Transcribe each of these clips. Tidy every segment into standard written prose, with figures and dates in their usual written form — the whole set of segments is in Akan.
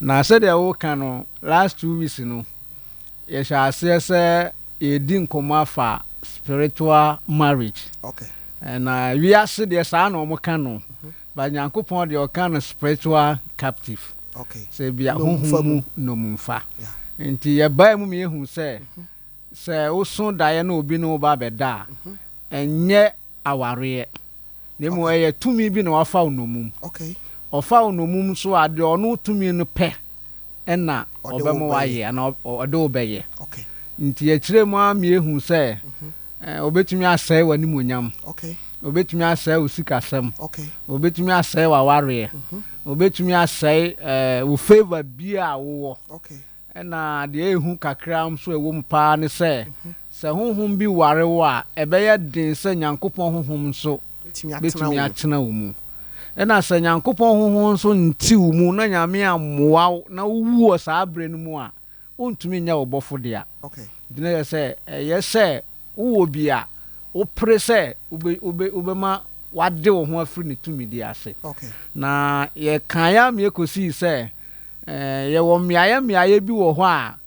Na sɛdeɛ woka no, last 2 weeks no, yɛhyɛ aseɛ sɛ yɛdi nkɔmmɔ afa spiritual marriage. Na wiase deɛ, saa na ɔmo ka no, but Nyankopɔn deɛ, ɔka no spiritual captive. Sɛ bia Nnommumfa honhom mu nnomumfa. Nti yɛbaa mu ma yɛhu sɛ woso daeɛ na obi ne wo ba bɛda a, ɛnyɛ awareɛ, na mmom ɛyɛ tumi bi na wafa wo nnomum. Ɔfa wo nnomum so a, deɛ ɔno tumi no pɛ ɛna ɔde wo ɔbɛma bɛyɛ. Wayɛ anaa ɔde wo bɛyɛ. Nti yɛkyerɛ mu a ma yɛhu sɛ obɛtumi asɛe w'animonyam, obɛtumi asɛe wo sikasɛm, obɛtumi asɛe w'awareɛ, obɛtumi asɛe wo favour bi a wowɔ. Ɛna deɛ ɛhu kakra nso a ɛwɔ mu paa ne sɛ honhom bi ware wo a, ɛbɛyɛ den sɛ Nyankopɔn honhom nso bɛtumi atena bɛtumi wo mu. Atena wo mu. Ɛna sɛ Nyankopɔn honhom nso nti wo mu na Nyame ammoa wo na wowu wɔ saa berɛ no mu a, wontumi nyɛ wo bɔfo dea. Nti na yɛ sɛ ɛyɛ sɛ wowɔ bi a wopere sɛ wobɛma wade wo ho afiri ne tumidi ase. Na yɛkaeɛ a meɛkɔsii sɛ yɛwɔ mmeaeɛ mmeaeɛ bi wɔ hɔ a,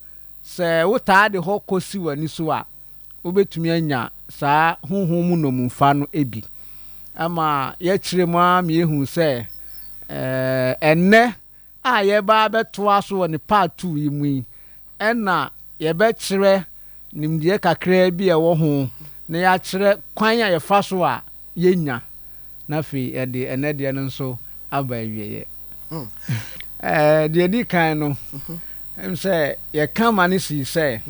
sɛ wotaa de hɔ kɔsi w'ani so a, wobɛtumi anya saa honhom mu nnomumfa no bi. Ama yɛkyerɛ mu a meɛhu sɛ ɛnnɛ a yɛba bɛtoa so wɔ ne part 2 yi mu yi, ɛna yɛbɛkyerɛ nimdeɛ kakraa bi a ɛwɔ ho na yɛakyerɛ kwan a yɛfa so a yɛnya, na afei yɛde ɛnɛ deɛ no nso aba awieeɛ. Deɛ di kan no, sɛ yɛka ma no sii sɛ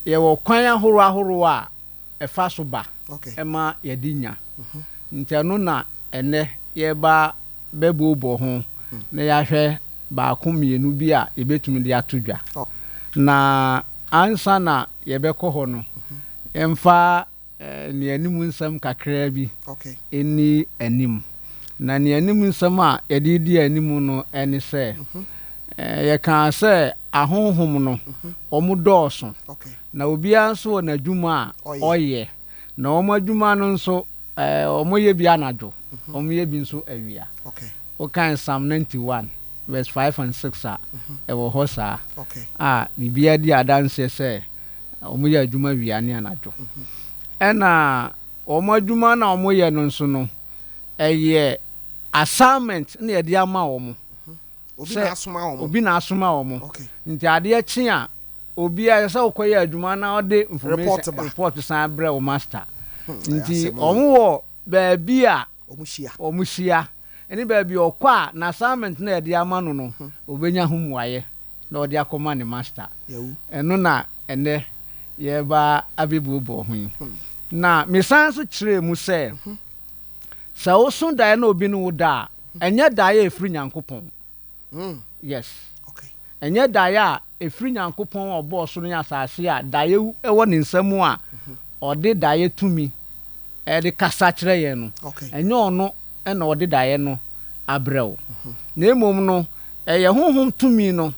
yɛwɔ kwan ahorow ahorow a ɛfa so ba ɛma yɛde nya. Nti ɛno na ɛnɛ yɛba bɛboobɔ ho na yɛahwɛ baako mmienu bi a yɛbɛtumi de ato dwa. Na ansa na yɛbɛkɔ hɔ no, yɛmfa nea anim nsɛm kakraa bi ɛni anim. Na nea anim nsɛm a yɛde di anim no ɛne sɛ yɛkaa sɛ ahonhom no, wɔn dɔɔso, na obiara nso wɔ n'adwuma a ɔyɛ. Ɔyɛ. Na wɔn adwuma no nso, wɔn yɛ bi anadwo, wɔn yɛ bi nso awia. Wokan Psalm 91 verse 5 and 6 a, ɛwɔ hɔ saa a biribiara di adanseɛ sɛ wɔn yɛ adwuma wia ne anadwo. Ɛna wɔn adwuma na wɔn yɛ no nso no, ɛyɛ assignment na yɛde ama wɔn. Obi na asoma wɔn. Obi na asoma wɔn. Nti adeɛ kye a, obiara sɛ wokɔyɛ adwuma na ɔde information report ba. Report san brɛ wo master. Nti ɛyɛ asɛm o. wɔn wɔ baabi a wɔn hyia. Wɔn hyia ɛne baabi a ɔkɔ a, n'assignment na yɛde ama no, obɛnya ho mmuayɛ na ɔde akɔma ne master. Yawu. Ɛno na ɛnɛ yɛba abɛbuobɔ ho yi. Na mesan nso kyerɛ mu sɛ sɛ woso daeɛ na obi ne wo da a, ɛnyɛ daeɛ a ɛfiri Nyankopɔn. Yes. Ɛnyɛ daeɛ a ɛfiri Nyankopɔn a ɔbɔɔ soro ne asase a daeɛ ɛwɔ ne nsa mu a ɔde daeɛ tumi ɛde kasa kyerɛ yɛn no. Ɛnyɛ ɔno ɛna ɔde daeɛ no abrɛ wo, na mmom no, ɛyɛ honhom tumi no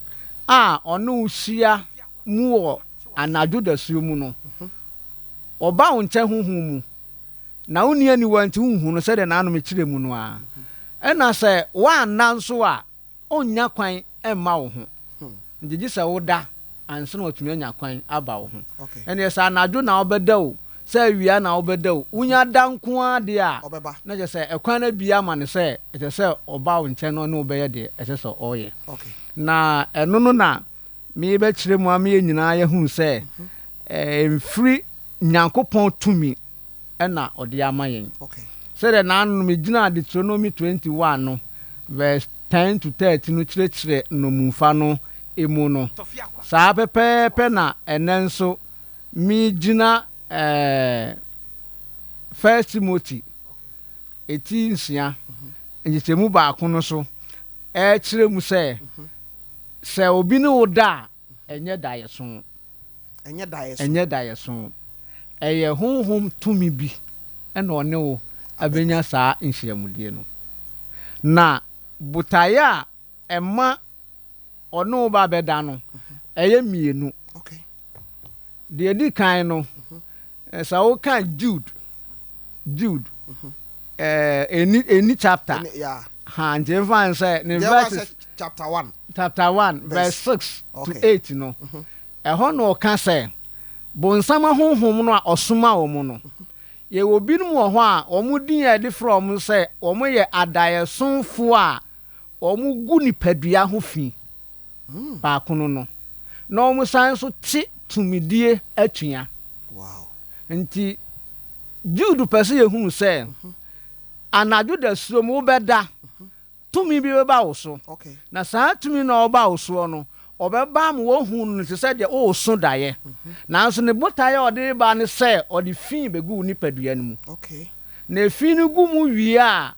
a ɔne wo hyia mu wɔ anadwo dasuo mu no. Ɔba wo nkyɛn honhom mu na wonni aniwa nti wonhu no sɛdeɛ n'anom kyerɛ mu no a. Ɛna sɛ woanna nso a, ɔnnya kwan mma wo ho. Nti gye sɛ woda ansa na watumi anya kwan aba wo ho. Ɛneɛ sɛ anadwo na wobɛda o, sɛ awia na wobɛda o, wonya da nko ara deɛ a, ɔbɛba. Na kyerɛ sɛ ɛkwan no bi ama no sɛ ɛsɛ sɛ ɔba wo nkyɛn no, ɔne wo bɛyɛ deɛ ɛsɛ sɛ ɔyɛ. Na ɛno no na mebɛkyerɛ mu ama yɛn nyinaa yɛhunu sɛ ɛmfiri Nyankopɔn tumi ɛna ɔde ama yɛn. Sɛdeɛ n'ano megyina Deuteronomy 21 no verse 10 to 13 no kyerɛkyerɛ nnommumfa no mu no, saa pɛpɛɛpɛ na ɛnɛ nso megyina First Timothy eti 6 nkyekyɛmu 1 no so ɛkyerɛ mu sɛ obi ne wo da a, ɛnyɛ daeɛso. Ɛnyɛ daeɛ so. Ɛnyɛ daeɛso, ɛyɛ honhom tumi bi ɛna ɔne wo abɛnya saa nhyiamudie no. Na botaeɛ a ɛma ɔne wo ba bɛda no ɛyɛ mmienu. Deɛ di kan no, sɛ woka Jude ɛni chapter Ɛne, yeah. Ha, nti mfa no sɛ ne Deɛ ɛwɔ verses. sɛ chapter 1. Chapter 1 verse 6 to 8 no, ɛhɔ na ɔka sɛ, Bonsam ahonhom no a ɔsoma wɔn no, yɛwɔ binom wɔ hɔ a wɔn din a yɛde frɛ wɔn sɛ wɔyɛ adaeɛsomfoɔ a wɔgu nipadua ho fi baako no no, na wɔsan nso te tumidie atua. Nti Jude pɛ sɛ yɛhunu sɛ anadwo dasuom wobɛda, tumi bi bɛba wo so, na saa tumi no a ɔba wo soɔ no, ɔbɛba ama woahu no te sɛ deɛ woreso daeɛ. Nanso ne botaeɛ a ɔde reba ne sɛ ɔde fi bɛgu wo nipadua no mu. Na efi no gu mu wie a,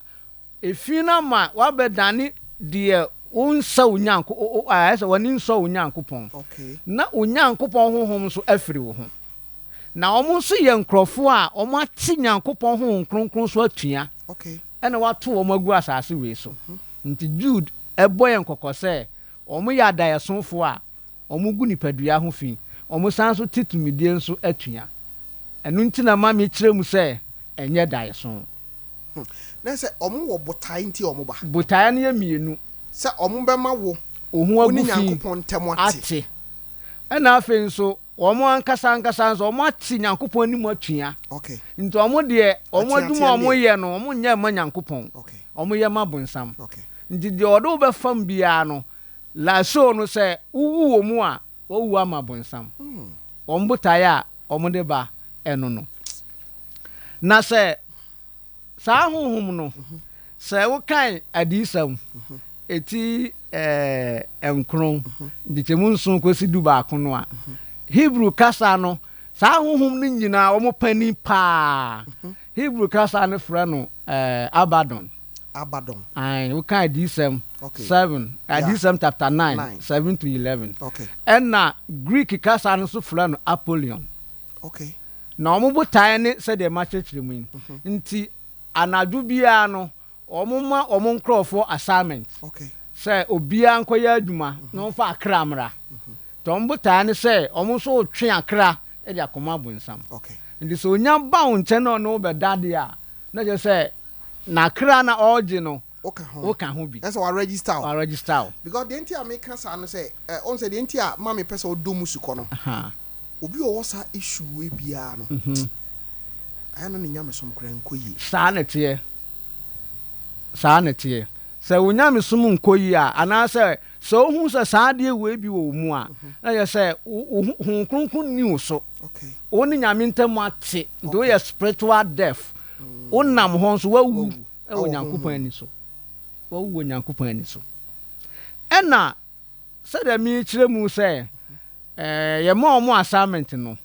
Efi no ama woabɛdane deɛ wonsɛ wo Nyanko, o, o, ayɛ sɛ w'ani nsɔ wo Nyankopɔn, na wo Nyankopɔn Honhom nso afiri wo ho. Na wɔn nso yɛ nkurɔfoɔ a wɔate Nyankopɔn Honhom Kronkron so atua, ɛna wɔato wɔn agu asase wei so. Nti Jude bɔ yɛn kɔkɔ sɛ wɔyɛ adaeɛsofoɔ a Wɔgu nipadua ho fi. Wɔsan nso te tumidie nso atua. Ɛno nti na ma mekyerɛ mu sɛ ɛnyɛ daeɛso. Na sɛ wɔn wɔ botae nti a wɔba. Botaeɛ no yɛ mmienu. Sɛ wɔn bɛma wo Wo ho wo ne agu fi Nyankopɔn ntam ate. ate. Ɛna afei nso wɔn ankasa ankasa nso wɔn ate Nyankopɔn anim atua. Okay. Nti wɔn deɛ wɔn adwuma Atuateɛ a no deɛ. wɔyɛ no wɔn nyɛ mma Nyankopɔn. Okay. Wɔyɛ ma bonsam. Okay. Nti deɛ ɔde wo bɛfam biara no Laesoo no sɛ wowu wɔ mu a, wɔawu ama bonsam. Wɔn botaeɛ a wɔde ba ɛno no. Na sɛ saa honhom no, sɛ wokan Adiyisɛm eti nkron, nkyekyɛmu nson kɔsi dubaako no a, Hebrew kasa no, saa honhom no nyinaa wɔn panin paa, Hebrew kasa no frɛ no Abaddon. Abaddon. Ae, woka Adiyisɛm Okay. 7, Yeah. Adiyisɛm chapter 9, 9. 7 to 11. Okay. Ɛna Greek kasa no nso frɛ no Apollyon. Okay. Na wɔn botaeɛ ne sɛdeɛ makyerɛkyerɛ mu yi. Nti anadwo biara no, wɔma wɔn nkurɔfoɔ assignment Okay. sɛ obiara nkɔyɛ adwuma na ɔmfa akra mmra. Nti wɔn botaeɛ ne sɛ wɔn nso retwe akra de akɔma abonsam. Okay. Nti sɛ onya ba wo nkyɛn na ɔne wo bɛda deɛ a, na kyerɛ sɛ N'akra na ɔregye no, Woka ho. woka ho bi. Ɛsɛ wa register wo. Wa register wo. Because deɛ nti a meka saa no sɛ, ɛ, ɔhu sɛ deɛ nti a ma mepɛ sɛ ɔdɔ mu sukɔ no, Aha. obi a ɔwɔ saa issue wei biara no, ɛyɛ na ne nyamesom koraa nkɔ yie. Saa na ɛteɛ. Saa na ɛteɛ. Sɛ wo nyamesom nkɔ yie a, anaasɛ sɛ wohu sɛ saa adeɛ wei bi wɔ wo mu a, na kyerɛ sɛ wo, wo ho, Honhom Kronkron nni wo so. Okay. Wo ne Nyame ntam ate, nti woyɛ spiritual deaf. Wonam hɔ nso, woawu wɔ Nyankopɔn ani so. Woawu wɔ Nyankopɔn ani so. Ɛna sɛdeɛ mekyerɛ mu sɛ yɛma wɔn assignment no,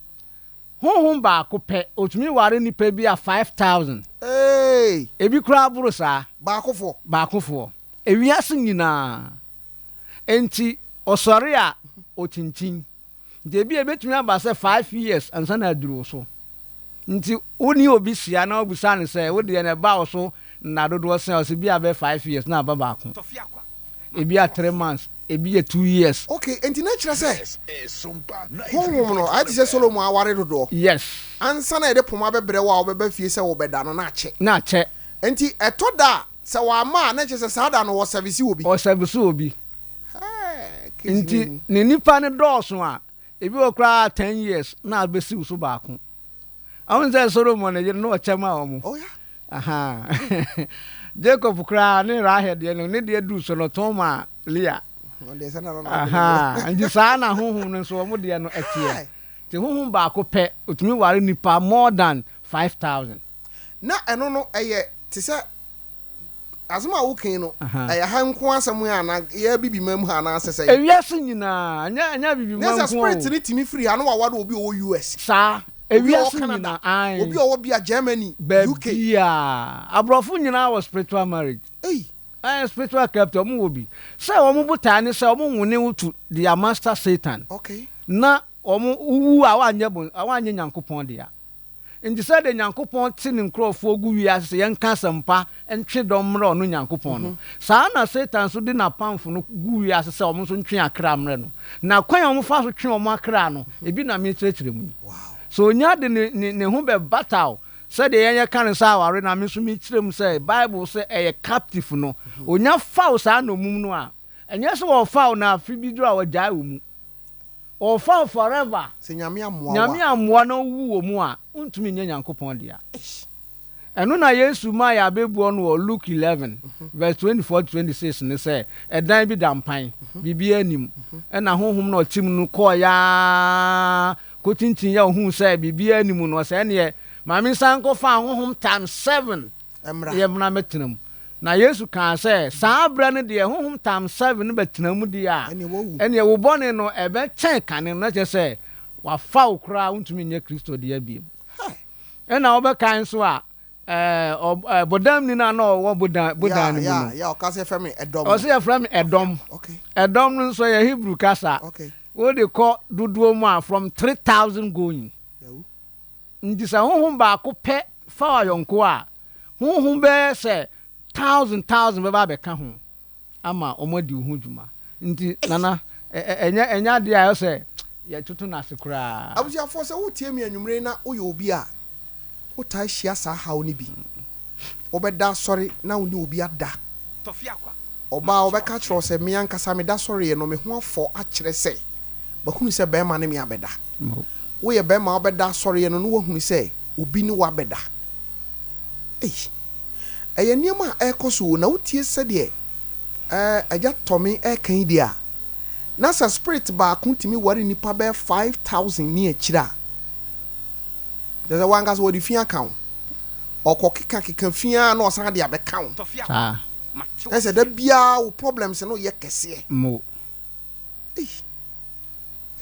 honhom baako pɛ, ɔtumi ware nipa bi a 5,000. Hey! Ebi koraa boro saa. Baakofoɔ. Baakofoɔ. Ewiase nyinaa. Enti ɔsɔre a, ɔkyinkyin. Nti ebia ebetumi aba sɛ 5 years ansa na aduru wo so. Nti wo ne obi hyia na wobisa no sɛ wo deɛ no ɛba wo so nna dodoɔ sɛn a, ɔse bi a bɛyɛ 5 years na aba baako. Ebi a 3 months, ebi yɛ 2 years. Okay, enti na kyerɛ sɛ honhom no ayɛ te sɛ Solomon aware dodoɔ. Yes. Ansa na yɛde poma bɛbrɛ wo a wobɛba fie sɛ wobɛda no na akyɛ. Na akyɛ. Enti ɛtɔ da a sɛ wamma a na kyerɛ sɛ saa da no wɔsɛvese obi. Ɔsɛvese obi. Nti ne nipa no dɔɔso a, ebi wɔ koraa 10 years na abɛsi wo so baako. Ɔhu sɛ Solomon ne yere no ɔkyɛ ma wɔn. Oh yeah. Aha. Jacob koraa ne Rahel deɛ no ne deɛ duru so no ɔtɔn maa Leah. Ɔdeɛ sɛ na na Aha. Nti saa na honhom no nso wɔn deɛ no ɛteɛ. Nti honhom baako pɛ otumi ware nipa more than 5,000. Na ɛno no ɛyɛ te sɛ asɛm a wokan no, ɛyɛ ha nko asɛm yi anaa yɛ Abibiman mu ha anaa sɛ sɛn? Ewiase nyinaa, ɛnyɛ Abibiman Na sɛ nko o. spirit no tumi firi ha na waware obi a ɔwɔ US. Saa, Obi a ɔwɔ ewiase Canada, nyinaa, ae. obi a ɔwɔ bia Germany, UK. Baabiaa, aborɔfo nyinaa wɔ spiritual marriage. Ei. Ɛɛ, spiritual captive, wɔn wɔ bi. Sɛ wɔn botae ne sɛ wɔn nwene wo to their master Satan. Okay. Na wɔn wowu a wɔanyɛ bon, wɔanyɛ Nyankopɔn dea. Enti sɛdeɛ Nyankopɔn te ne nkurɔfoɔ gu wiase sɛ yɛnka asɛmpa ntwe dɔm mmrɛ ɔno Nyankopɔn no, saa ara na Satan nso de n'apamfo no gu wiase sɛ wɔn nso ntwe akra mmrɛ no. Na kwan a wɔfa so twe wɔn akra no, ebi na merekyerɛkyerɛ mu yi. Sɛ onya de ne, ne, ne ho bɛbata wo. Sɛdeɛ yɛn yɛka no sɛ aware na me nso mekyerɛ mu sɛ Bible sɛ ɛyɛ captive no, ɔnya fa wo saa nnommum no a, ɛnyɛ sɛ ɔfa wo na afe bi duru a ɔgyae wo mu. Ɔfa wo forever. Sɛ Nyame ammoa wo a. Nyame ammoa na wowu wɔ mu a, wontumi nyɛ Nyankopɔn dea. Ɛno na Yesu maa yɛn abɛbuo no wɔ Luke 11 verse 24 to 26 no sɛ, ɛdan bi da mpan, biribiara nni mu. Ɛna honhom no a ɔte mu no kɔeɛ ara kɔkyinkyin yɛ ɔhuu sɛ biribiara nni mu no, ɔsɛ ɛneɛ ma mensan nkɔfa ahonhom times seven yɛ mmra mɛtena mu. Na Yesu kaa sɛ, saa berɛ no deɛ honhom times seven no bɛtena mu deɛ a, ɛneɛ wo bɔne no ɛbɛkyɛn kane no, na kyerɛ sɛ wafa wo koraa wontumi nyɛ Kristo dea bio. Ɛna wobɛkae nso a, ɛɛ, bɔdamni no a na ɔwɔ bodan bodan no mu no. Yeah, ɔka sɛ yɛfrɛ me ɛdɔm. Ɔsɛ yɛfrɛ me ɛdɔm. Okay. Ɛdɔm no nso yɛ Hebrew kasa. Okay. Wode kɔ dodoɔ mu a from 3000 going. Nti sɛ honhom baako pɛ fa w'ayɔnko a, honhom bɛyɛ sɛ thousand thousand bɛba abɛka ho. ama wɔadi wo ho dwuma. Nti Nana, ɛnyɛ ɛnyɛ adeɛ a ɛwɔ sɛ yɛtoto no ase koraa. Abusuafoɔ, sɛ woretie me anwumerɛ yi na woyɛ obi a wotaa hyia saa haw no bi, wobɛda asɔre na wo ne obi ada. Ɔbaa ɔbɛka akyerɛ wo sɛ, me ankasa meda sɔreɛ no me ho afɔ akyerɛ sɛ mahunu sɛ barima ne me abɛda. Woyɛ barima a wobɛda asɔreɛ no na woahunu sɛ obi ne wo abɛda. Ei! Ɛyɛ nneɛma a ɛrekɔ so o, na wotie sɛdeɛ ɛɛ Agya Tɔme reka yi deɛ a, na sɛ spirit baako tumi ware nnipa bɛyɛ 5,000 ne akyire a, kyerɛ sɛ w'ankasa wɔde fi aka wo. Ɔkɔ keka keka fi ara na ɔsan de abɛka wo. Saa. Ɛsɛ sɛ da biara wo problems no yɛ kɛseɛ. Mo. Ei,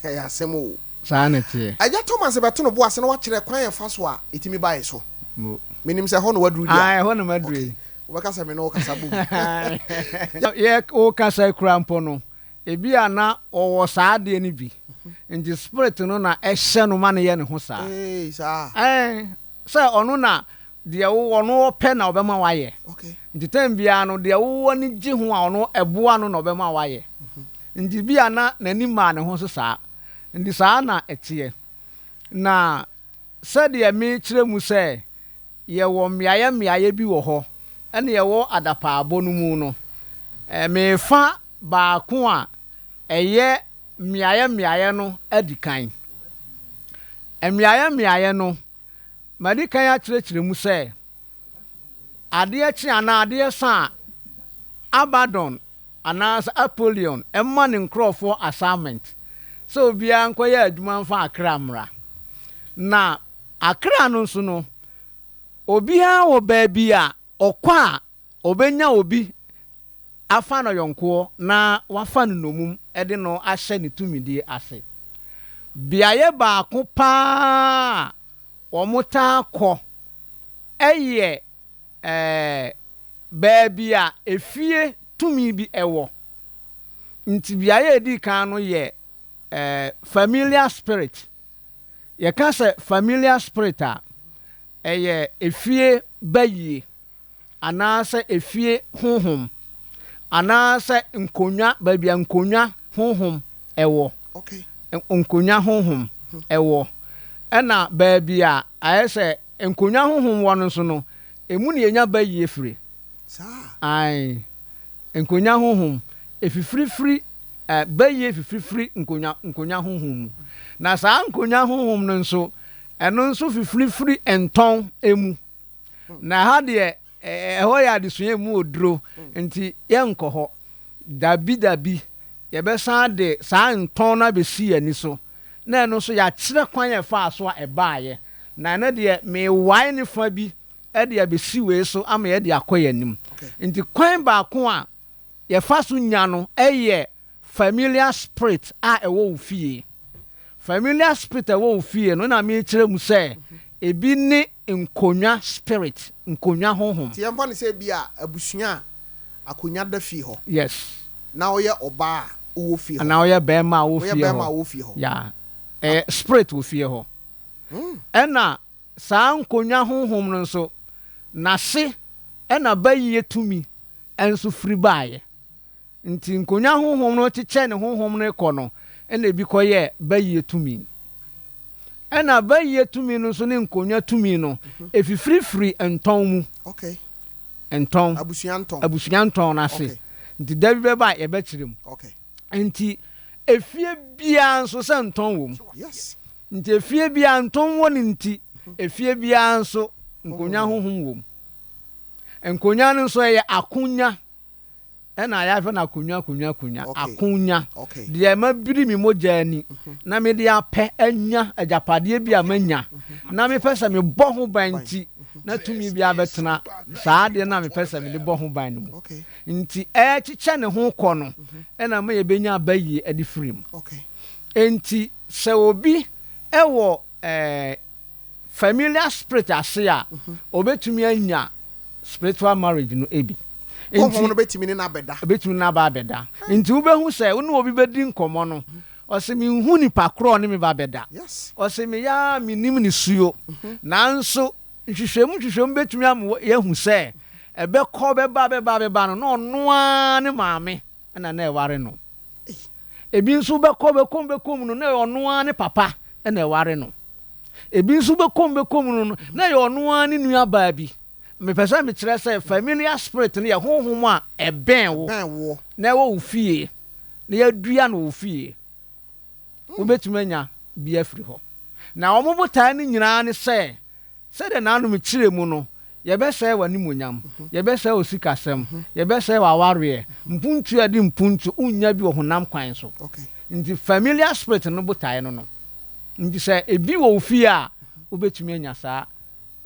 ɛyɛ asɛm o. Saa na ɛteɛ. Agya Thomas bɛto no bo ase na wakyerɛ kwan a ɛfa so a ɛtumi ba yɛ so. Mo. Menim sɛ ɛhɔ na waduru deɛ a. Ae, ɛhɔ na maduru yi. Okay. Wobɛka sɛ me ne wo kasa bom. Yɛ wokasa yi koraa mpo no, ebi a na ɔwɔ saa adeɛ no bi. Nti spirit no na ɛhyɛ no ma no yɛ ne ho saa. Ee, saa. Ɛɛ, sɛ ɔno na deɛ wo ɔno ɔpɛ na ɔbɛma wayɛ. Okay. Nti time biara no, deɛ wo ani gye ho a ɔno ɛboa no na ɔbɛma wayɛ. Nti bi a na n'ani maa ne ho so saa. Nti saa na ɛteɛ. Na sɛdeɛ mekyerɛ mu sɛ yɛwɔ mmeaeɛ mmeaeɛ bi wɔ hɔ ɛna yɛwɔ adapaabɔ no mu no, merefa baako a ɛyɛ mmeaeɛ mmeaeɛ no adi kan. Mmeaeɛ mmeaeɛ no, madi kan akyerɛkyerɛ mu sɛ adeɛ kye anaa adeɛ sa a, Abaddon Anaasɛ Apollyon mma ne nkurɔfoɔ assignment sɛ obiara nkɔyɛ adwuma mfa akra mmra. Na akra no nso no, obiara wɔ baabi a ɔkɔ a ɔbɛnya obi afa no yɔnkoɔ na wafa no nnommum de no ahyɛ ne tumidie ase. Beaeɛ baako pa ara a wɔtaa kɔ yɛ Ɛɛ, baabi a efie tumi bi wɔ. Nti beaeɛ a ɛdi kan no yɛ ɛɛ familiar spirit. Yɛka sɛ familiar spirit a, ɛyɛ efie bayie anaasɛ efie honhom anaasɛ nkonnwa, baabi a nkonnwa honhom wɔ. Okay. Nkonnwa honhom wɔ. Ɛna baabi a ayɛ sɛ Nkonnwa honhom wɔ no nso no, emu na yenya bayie firi. Saa? Ae. Nkonnwa honhom, efifiri firi, eh, bayie fifiri firi nkonnwa, nkonnwa honhom mu. Na saa nkonnwa honhom no nso, ɛno nso fifiri firi ntɔn mu. Na ɛha deɛ, Ɛhɔ yɛ adesua a emu wɔ duro, nti yɛnkɔ hɔ. Dabi dabi, yɛbɛsan de saa ntɔn no abɛsi yɛn ani so, na ɛno nso yɛakyerɛ kwan a ɛfaa so a ɛbaeɛ. Na ɛno deɛ, merewae ne fa bi de abɛsi wei so ama yɛde akɔ yɛn anim. Nti kwan baako a yɛfa so nya no yɛ Familiar spirit a ɛwɔ wo fie. Familiar spirit a ɛwɔ wo fie no na merekyerɛ mu sɛ ebi ne nkonnwa spirit, nkonnwa honhom. Nti yɛmfa no sɛ ebia abusua a akonnwa da fie hɔ. Yes. Na woyɛ ɔbaa a wowɔ fie hɔ. Anaa woyɛ barima a wowɔ fie hɔ. Woyɛ barima a wowɔ fie hɔ. Yeah. Ɛyɛ spirit wɔ fie hɔ. Ɛna saa nkonnwa honhom no nso, n'ase ɛna bayie tumi nso firi baeɛ. Nti nkonwa honhom no kyekyɛ ne honhom no rekɔ no, ɛna ebi kɔyɛɛ bayie tumi. Ɛna bayie tumi no nso ne nkonnwa tumi no, ɛfifiri firi ntɔn mu. Okay. Ntɔn. Abusua ntɔn. Abusua ntɔn no ase. Okay. Nti da bi bɛba a yɛbɛkyerɛ mu. Okay. Nti efie biara nso sɛ ntɔn wɔ mu. Yes. Nti efie biara ntɔn wɔ no nti, efie biara nso nkonnwa honhom wɔ mu. Nkonnwa no nso ɛyɛ akonya. Ɛna yɛafrɛ no akonnwa, akonnwa, akonnwa, akonya. Deɛ mabiri me mogya ani na mede apɛ anya agyapadeɛ bi a manya na mepɛ sɛ mebɔ ho ban nti na tumi bi abɛtena saa adeɛ no a mepɛ sɛ mede bɔ ho ban no mu. Nti ɛrekyekyɛ ne ho kɔ no ɛna ma yɛbɛnya abayie de firi mu. Enti sɛ obi wɔ ɛɛ familiar spirit ase a, obetumi anya spiritual marriage no bi. Honhom no betumi ne no abɛda. Ebetumi ne no aba abɛda. Nti wobɛhu sɛ wo ne obi bɛdi nkɔmmɔ no, ɔse menhu nipa korɔ a ɔne me ba bɛda. Ɔse meyɛ ara mennim ne suo. Nanso nhwehwɛmu nhwehwɛmu betumi ama yɛahu sɛ ɛbɛkɔ bɛba bɛba bɛba no na ɔno ara ne maame na na ɛware no. Ebi nso bɛkɔ bɛkɔ mu bɛkɔ mu no, na ɛyɛ ɔno ara ne papa na ɛware no. Ebi nso bɛkɔ mu bɛkɔ mu no, na ɛyɛ ɔno ara ne nuabaa bi. Mepɛ sɛ mekyerɛ sɛ familiar spirit no yɛ honhom a ɛbɛn wo na ɛwɔ wo fie na yɛadua no wɔ wo fie. Wobɛtumi anya bi afiri hɔ. Na wɔn botaeɛ no nyinaa ne sɛ Sɛdeɛ n'anom kyerɛ mu no, yɛbɛsɛe w'animuonyam, yɛbɛsɛe wo sikasɛm, yɛbɛsɛe w'awareɛ, mpuntuo a ɛde mpuntuo, wonnya bi wɔ honam kwan so. Nti familiar spirit no botaeɛ no no. Nti sɛ ebi wɔ wo fie a, wobɛtumi anya saa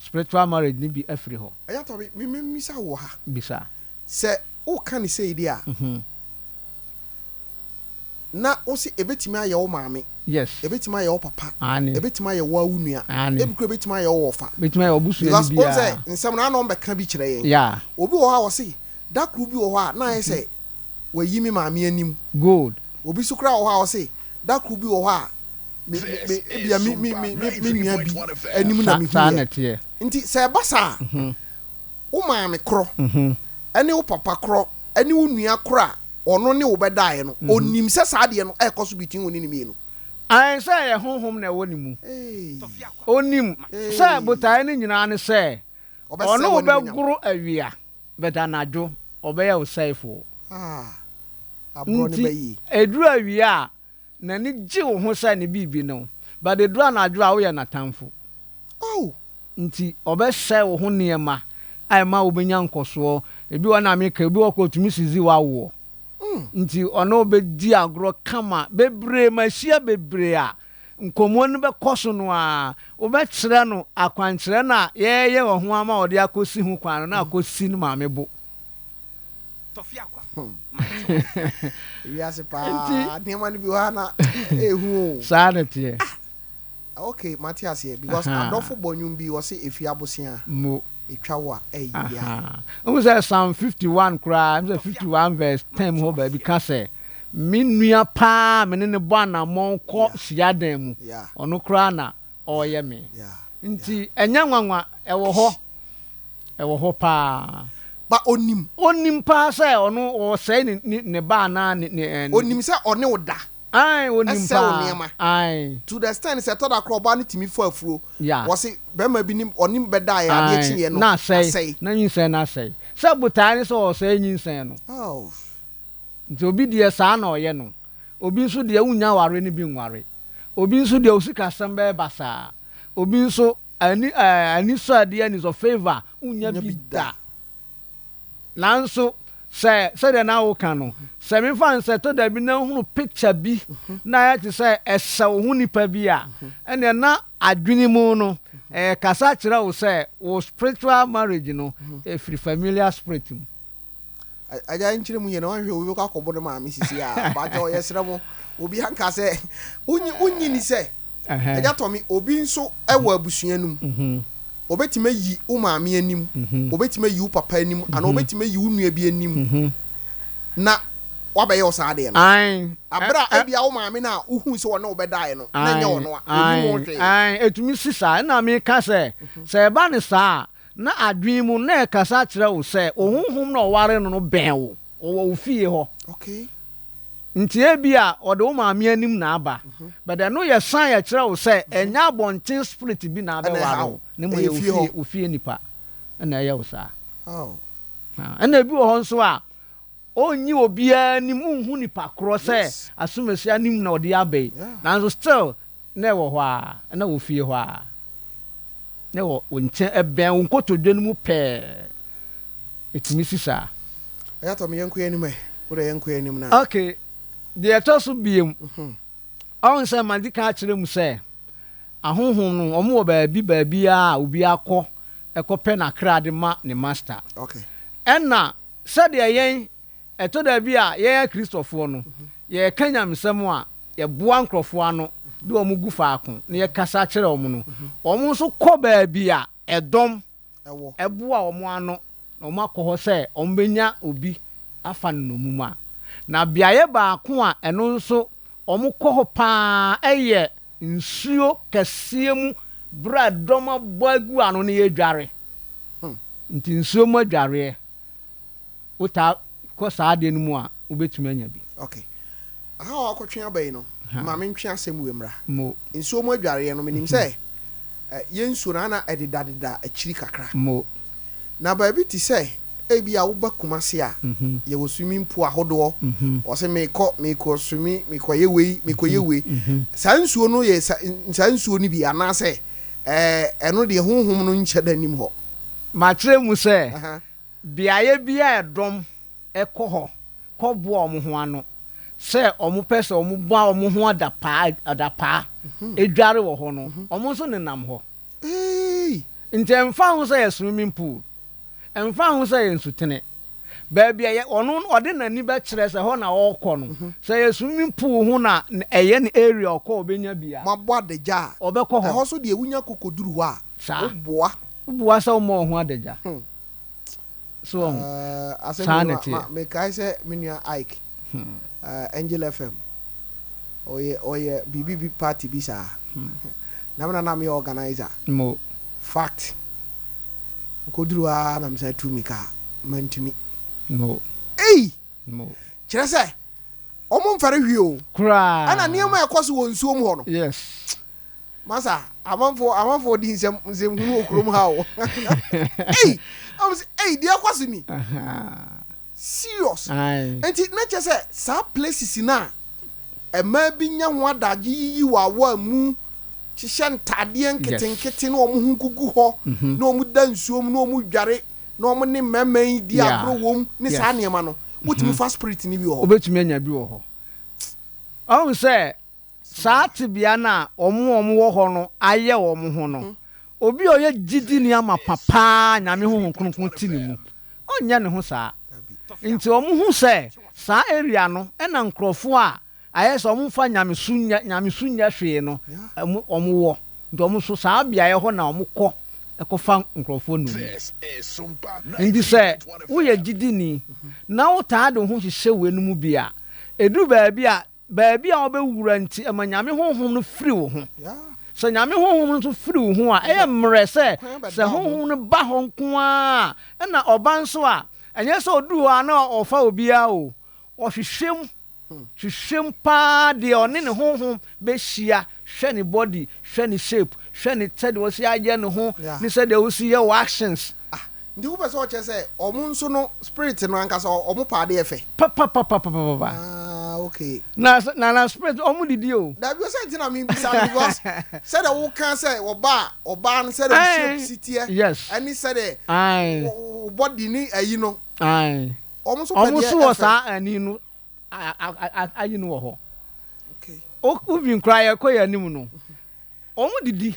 spiritual marriage no bi afiri hɔ. Ɛyɛ atɔ me, me misa wo wɔ ha. Bisa. Sɛ woka no sei deɛ a, na wose ebetumi ayɛ wo maame, Yes. ebetumi ayɛ wo papa, Aane. ebetumi ayɛ wo ara wo nua, Aane. ebi koraa ebetumi ayɛ wo wɔfa. Ebetumi ayɛ w'abusuani Because wohu sɛ biara. nsɛm no ana wɔbɛka bi kyerɛ yɛn. Yeah. Obi wɔ hɔ a ɔse da koro bi wɔ hɔ a na ayɛ sɛ wayi me maame anim. Good. Obi nso koraa wɔ hɔ a ɔse da koro bi wɔ hɔ a me me me ebia me me me me me nua bi anim na Sa saa na mehuiɛ. ɛteɛ. Nti sɛ ɛba saa a, wo maame korɔ ne wo papa korɔ ne wo nua korɔ a ɔno ne wo bɛdaeɛ no, ɔnim sɛ saa adeɛ no ɛrekɔ so between wo ne no mmienu. Aane, sɛ ɛyɛ Honhom na ɛwɔ ne mu. Ɔnim sɛ botaeɛ no nyinaa ne sɛ ɔne wo bɛgoro awia, but anadwo ɔbɛyɛ wo sɛefoɔ. Nti ɛduru awia a, N'ani gye wo ho sɛ ne biribi ne wo, but ɛduru anadwo a woyɛ n'atamfo. Oh! Nti ɔbɛsɛe wo ho nneɛma a ɛma wobɛnya nkɔsoɔ. Ebi wɔ hɔ na meka, ebi wɔ hɔ koraa ɔtumi sisi w'awoɔ. Nti ɔne wo bɛdi agorɔ kama bebree, mahyia bebree a nkɔmmɔ no bɛkɔ so no ara, wobɛkyerɛ no akwankyerɛ no a yɛreyɛ wɔ ho ama ɔde akɔsi ho kwan no na akɔsi ne maame bo. Wiase paa nneɛma no bi wɔ ha na ehu o. Saa na teɛ. Ah, okay, mate aseɛ because adɔfo bɔ nnwom bi wɔse efi abosea. Mo. Etwa wo a ɛyɛ ya. Wohu sɛ Psalm 51 koraa, ɛmu sɛ 51 verse 10 mu hɔ baabi ka sɛ, me nua paa me ne no bɔ anammɔn kɔ hyiadan mu, ɔno koraa na ɔreyɛ me. Nti ɛnyɛ nwanwa, ɛwɔ hɔ. Ɛwɔ hɔ paa. But onim. Onim paa sɛ ɔno ɔsɛe ne ne ne ba anaa ne ne ɛɛ. Onim sɛ ɔne wo da. Ae onim Ɛsɛe wo paa. nneɛma. Ae. To the extent sɛ ɛtɔ da koraa ɔbaa no tumi fa afuro. Yeah. Wɔse bɛrima bi ne ɔne bɛdaeɛ adeɛ Ae kyeeɛ no na asɛe. asɛe. Na nyinsɛn no asɛe. Sɛ botaeɛ ne sɛ ɔresɛe nyinsɛn no. Oh. Nti obi deɛ saa na ɔyɛ no. Obi nso deɛ wonnya awareɛ no bi nware. Obi nso deɛ wo sikasɛm bɛyɛ basaa. Obi nso Ani ɛɛ anisɔadeɛ anisɔ favour wonnya bi da. Nanso sɛ sɛdeɛ na woka no, sɛ memfa no sɛ ɛtɔ da bi na wohunu picture bi na ayɛ te sɛ ɛsɛ wo ho nipa bi a, ɛnneɛ na adwene mu no ɛrekasa kyerɛ wo sɛ wo spiritual marriage no ɛfiri familiar spirit mu. Agya nkyerɛ mu yie na wanhwɛ obi bɛkɔ akɔbɔ ne maame sisi a bakyɛ yɛsrɛ mo obi anka sɛ wonyi wonyi ni sɛ agya tɔmi obi nso ɛwɔ abusua no mu obetumi ayi wo maame anim obetumi ayi wo papa anim anaa obetumi ayi wo nua bi anim na wabɛyɛ wo saa adeɛ no abere a ebia wo maame no a wohu sɛ ɔne wo bɛdaeɛ no na ɛnyɛ ɔno a onim ho hwee. Etumi si saa ɛna meka sɛ sɛ ɛba ne saa a Na adwene mu na ɛkasa kyerɛ wo sɛ wo honhom na ɔware no no bɛn wo, ɔwɔ wo fie hɔ. Okay. Nti ebia ɔde wo maame anim na aba, but ɛno yɛ sign a ɛkyerɛ wo sɛ ɛnyɛ abɔnten spirit bi na abɛware wo, na mmom ɛyɛ wo fie nipa na ɛyɛ wo saa. Ɛna ebi wɔ hɔ nso a, ɔnyi obiara anim, wonhu nipa korɔ sɛ asomasi anim na ɔde aba yi, nanso still na ɛwɔ hɔ ara, na ɛwɔ fie hɔ ara, na ɛwɔ wo nkyɛn, ɛbɛn wo nkotodwe no mu pɛɛ. Ɛtumi si saa. Ɛyɛ me yɛnkɔ yɛn anim ɛ, wo deɛ yɛnkɔ yɛn anim na. Okay, deɛ ɛtɔ so biem, ɔhu sɛ madi kan akyerɛ mu sɛ ahonhom no wɔn wɔ baabi baabiara a obi akɔ ɛkɔpɛ n'akra de ma ne master. Okay. Ɛna sɛdeɛ yɛn Ɛtɔ da bi a, yɛn Akristofoɔ no, yɛreka nyamesɛm a, yɛboa nkurɔfoɔ ano de wɔn gu faako na yɛkasa kyerɛ wɔn no, wɔn nso kɔ baabi a ɛdɔm boa wɔn ano na wɔakɔ hɔ sɛ wɔbɛnya obi afa no nnommum a. Na beaeɛ baako a ɛno nso wɔkɔ hɔ pa ara yɛ nsuo kɛseɛ mu berɛ a dɔm abɔ agu ano na yɛredware. Nti nsuo mu adwareɛ. Wotaa kɔ saa adeɛ no mu a, wobɛtumi anya bi. Ok. Aha a wakɔtwe aba yi no, ma mentwe asɛm wei mmra. Mo. Nsuo mu adwareɛ no, menim sɛ yɛn nsuo no, ana ɛdedadeda akyiri kakra. Mo. Na baabi te sɛ ebia woba Kumasi a, yɛwɔ swimming pool ahodoɔ. Wɔse mekɔ, mekɔ swimmi, mekɔyɛ wei, mekɔyɛ wei. Saa nsuo no yɛ saa nsuo no bi anaasɛ ɛno deɛ honhom no nhyɛ da nnim hɔ? Makyerɛ mu sɛ Beaeɛ bi a dɔm kɔ hɔ kɔboa wɔn ho ano sɛ wɔpɛ sɛ wɔbɔ wɔn ho adapaa adapaa dware wɔ hɔ no, wɔn nso nenam hɔ. Nti ɛmfa ho sɛ ɛyɛ swimming pool, ɛmfa ho sɛ ɛyɛ nsutene, baabi a ɔno ɔde n'ani bɛkyerɛ sɛ hɔ na ɔrekɔ no, sɛ ɛyɛ swimming pool ho na ɛyɛ ne area ɔkɔ a ɔbɛnya bi a, Moabɔ adagya a, ɔbɛkɔ hɔ. Ɛhɔ nso deɛ wonya kɔkɔduru hɔ a, Saa. woboa. Woboa sɛ woma wo ho adagya. So wahu? Asɛm Saa wei na ma, ma, ɛteɛ. mekae sɛ me nua Ike, eh, Angel FM, ɔyɛ, ɔyɛ biribi bi party bi saa. Na me na na meyɛ organizer. Mo. Fact, mekɔduru hɔ ara na mesan tuu mmirika, mantumi. Mo. Ei! Mo. Kyerɛ sɛ, wɔn mfɛre hwee o. Koraa. Ɛna nneɛma a ɛkɔ so wɔ nsuo mu hɔ no. Yes. Masa, amanfoɔ amanfoɔ di nsɛm nsɛm hunu wɔ kurom ha o. Ei, ɔmo sɛ ei deɛ ɛkɔ so ni. Serious. Nti na kyerɛ sɛ saa places no a mmaa bi nya ho adagye yiyi wɔ awɔ mu hyehyɛ ntaadeɛ nketenkete na wɔn ho gugu hɔ na wɔn da nsuo mu na wɔn dware na wɔn ne mmarima yi di agorɔ wɔ mu ne saa nneɛma no wotumi fa spirit no bi wɔ hɔ. Wobɛtumi anya bi wɔ hɔ. Ɔhu sɛ Saa tebea no a wɔn a wɔwɔ hɔ no ayɛ wɔn ho no, obi a ɔyɛ gyidini amapa paa a Nyame Honhom Kronkron te ne mu, ɔnyɛ ne ho saa. Nti wɔhu sɛ saa area no na nkurɔfoɔ a ayɛ sɛ wɔmfa nyamesu nyɛ nyamesu nyɛ hwee no wɔn wɔ. Nti wɔn nso saa beaeɛ hɔ na wɔkɔ kɔfa nkurɔfoɔ nnommum. Nti sɛ woyɛ gyidini na wotaa de wo ho hyehyɛ weinom bi a, ɛduru baabi a Baabi a wobɛwura nti, ɛma Nyame Honhom no firi wo ho. Sɛ Nyame Honhom no nso firi wo ho a, ɛyɛ mmerɛ sɛ, sɛ Honhom no ba hɔ nko ara a, ɛna ɔba nso a, ɛnyɛ sɛ ɔduru hɔ a na ɔfa obiara o, ɔhwehwɛ mu, hwehwɛ mu pa ara deɛ ɔne ne Honhom bɛhyia, hwɛ ne body, hwɛ ne shape, hwɛ ne sɛdeɛ ɔsi ayɛ ne ho, ne sɛdeɛ ɔsi yɛ wo actions. Ah, nti wopɛ sɛ ɔkyerɛ sɛ ɔmo nso no spirit no ankasa ɔmo pɛ adeɛ fɛ? Papapapapapa. Ah, okay. Na na na spirit ɔmo didi o. Dabi o sɛ nti na mi bisa no because sɛdeɛ woka sɛ ɔbaa ɔbaa no sɛdeɛ wo shape si teɛ. Yes. Ɛne sɛdeɛ. Aye. Wo body ne ayi no. Aye. Ɔmo nso pɛ deɛ ɛfɛ. Ɔmo nso wɔ saa ani no ayi no wɔ hɔ. Okay. Even koraa yɛkɔ yɛn anim no. Wɔn didi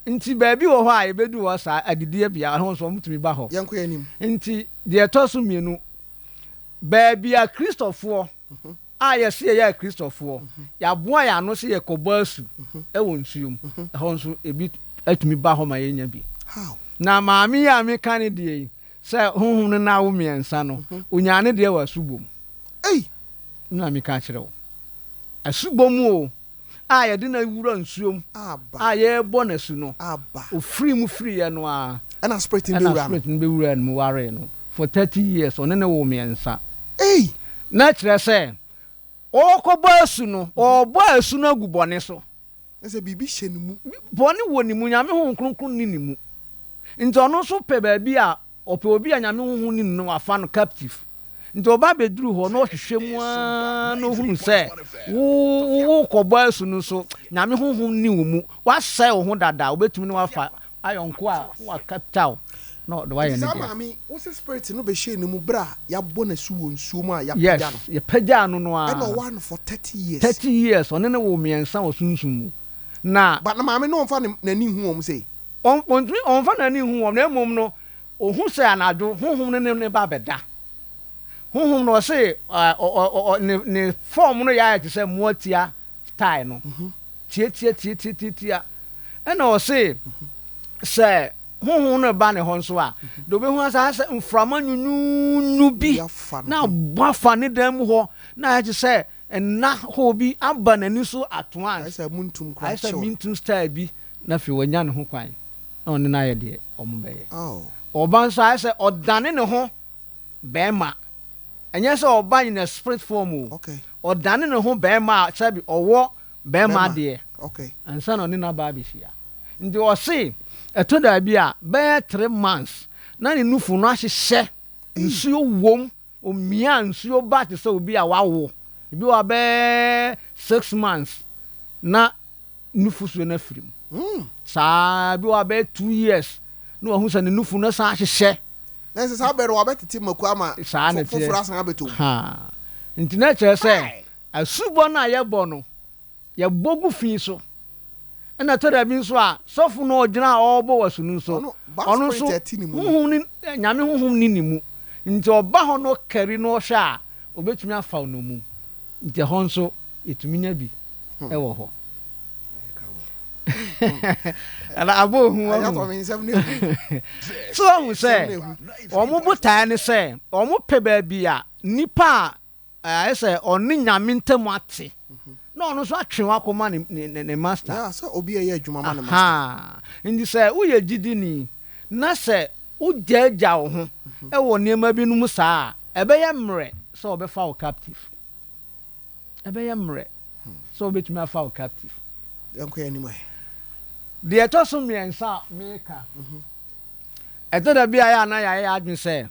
nti baabi wɔ hɔ a yɛbɛdu hɔ saa adidie bea ɛhɔ nso wɔn tumi ba hɔ. Yɛnkɔ yɛn anim. Nti deɛ ɛtɔ so mmienu, baabi a Kristofoɔ a yɛse yɛyɛ Akristofoɔ, yɛaboa yɛn ano sɛ yɛkɔbɔ asu wɔ nsuo mu, ɛhɔ nso ebi atumi ba hɔ ma yɛnya bi. How? Na maame yi a meka ne deɛ yi, sɛ honhom no na awo mmiɛnsa no, ɔnyaa ne deɛ wɔ asubɔ mu. Ei! Na meka kyerɛ wo. Asubɔ mu o. a yɛde no awura nsuo mu a yɛrebɔ no asu no, ɔfirii mu firiiɛ no ara ɛna spirit no bɛwuraa no mu waree no for 30 years, ɔne no woo mmiɛnsa. Ei! Na kyerɛ sɛ, Ɔrekɔbɔ asu no, ɔrebɔ asu no agu bɔne so. Na sɛ biribi hyɛ ne mu. Bɔne wɔ ne mu, Nyame Honhom Kronkron nni ne mu. Nti ɔno nso pɛ baabi a, ɔpɛ obi a Nyame Honhom nni ne mu na wafa no captive. Nti ɔba bɛduru hɔ na ɔhwehwɛ mu ara na ɔhunu sɛ wo worekɔbɔ asu no nso, Nyame Honhom nni wo mu. Woasɛe wo ho dada, ɔbɛtumi ne wo afa ayɔnko a na wa capture wo na ɔde wo ayɛ Nti ne saa dea. maame yi, wo se spirit no bɛhyɛɛ ne mu berɛ a yɛabɔ no asu wɔ nsuo mu a yɛapagya Yes, no? yɛpagyaa no no Ɛna ara. ɔwaa no for 30 years? 30 years, ɔne no woo mmiɛnsa wɔ sunsum mu. Na. But na maame no ɔmfa ne n'ani nhu wɔn sei? Ɔn, ɔntumi, ɔmfa n'ani nhu wɔn, na mmom no, ɔhu sɛ anadwo honhom no ne no ba bɛda. Honhom no, ɔse, ɔ, ɔ, ɔ, ɔ, ne, ne form no yɛ ayɛ te sɛ mmoatia style no. Tiatiatiatiatia. Ɛna ɔse, sɛ honhom no reba ne hɔ nso a, deɛ ɔbɛhu ara sɛ ayɛ sɛ mframa nwunwunwu bi na abɔ afa ne dan mu hɔ, na ayɛ te sɛ nna hɔ bi aba n'ani so at once. Ayɛ sɛ muntum koraa Ayɛ sɛ kyew. mintum style bi, na afei wanya ne ho kwan na ɔne no ayɛ deɛ wɔbɛyɛ. Ɔba nso ayɛ sɛ ɔdane ne ho barima. Ɛnyɛ sɛ ɔba in a spirit form o. Ɔdane ne ho barima a sɛbi ɔwɔ barima deɛ ansa na ɔne no aba abɛhyia. Nti ɔse ɛtɔ da bi a bɛyɛ 3 months na ne nufu no ahyehyɛ, nsuo wom, omia nsuo ba te sɛ obi a wawo. Ebi wɔ bɛyɛ 6 months na nufusuo no afiri mu. Saa bi wɔ bɛyɛ 2 years na wahu sɛ ne nufu no san ahyehyɛ. Na sɛ saa bɛrɛ no wabɛtete mako ama Saa na teɛ. Foforɔ asan abɛtɔ mu. Ha. Nti na kyerɛ sɛ asubɔ no a yɛbɔ no, yɛbɔ gu fi so. Ɛna ɛtɔ da bi nso a sɔfo no ɔgyina a ɔrebɔ wɔ asu no nso, Ɔno, ba ɔno nso spirit a ɛte ne mu no. Honhom ne Nyame honhom ne ne mu. Nti ɔba hɔ no ɔkari no ɔhwɛ a, obetumi afa wo nnommum. Nti ɛhɔ nso yɛtumi nya bi ɛwɔ hɔ. Ɛna abɔ ohu Ɛyɛ wahu. atɔ me nsɛm no ehu. So wahu Nsɛm sɛ no ehu. wɔn botaeɛ ne sɛ wɔn pɛ baabi a nipa a ayɛ sɛ ɔne Nyame ntam ate na ɔno nso atwe wakɔma ne master. Yeah, sɛ obi a ɛyɛ adwuma ma ne master. Aha. Nti sɛ woyɛ gyidini na sɛ wogyaagya wo ho ɛwɔ nneɛma binom saa a, ɛbɛyɛ mmerɛ sɛ wɔbɛfa wo captive. Ɛbɛyɛ mmerɛ sɛ wobɛtumi afa wo captive. Yɛnkɔ yɛn anim ɛ. Deɛ ɛtɔ so mmiɛnsa a meka, ɛtɔ da bi a yɛ a na yɛayɛ yɛ adwene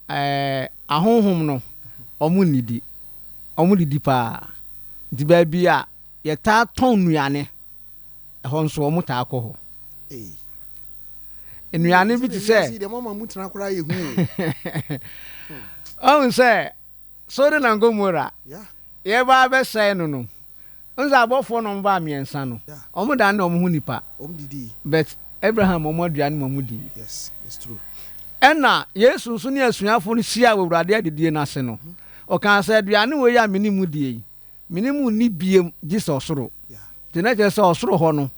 sɛ ahonhom no ɔmo nnidi, ɔmo didi paa. Nti baabi a yɛtaa tɔn nnuane, ɛhɔ nso ɔmo taa kɔ hɔ. Ei. Nnuane bi te sɛ Wiase yi deɛ mama mu tena koraa yɛ hu o. Ɔhu sɛ Sodom and Gomorrah yɛba abɛsɛe no, nso abɔfoɔ na ɔmo baa mmiɛnsa no, ɔmo dan na ɔmo ho nipa. Ɔmo didi. But Abraham ɔmo aduane ma ɔmo di. Yes, it's true. Ɛna Yesu nso ne asuafoɔ no hyia wɔ Awurade adidie no ase no, ɔkaa sɛ aduane wei a mene mu die yi, mene mu nni biem gye sɛ ɔsoro. Nti na kyerɛ sɛ ɔsoro hɔ no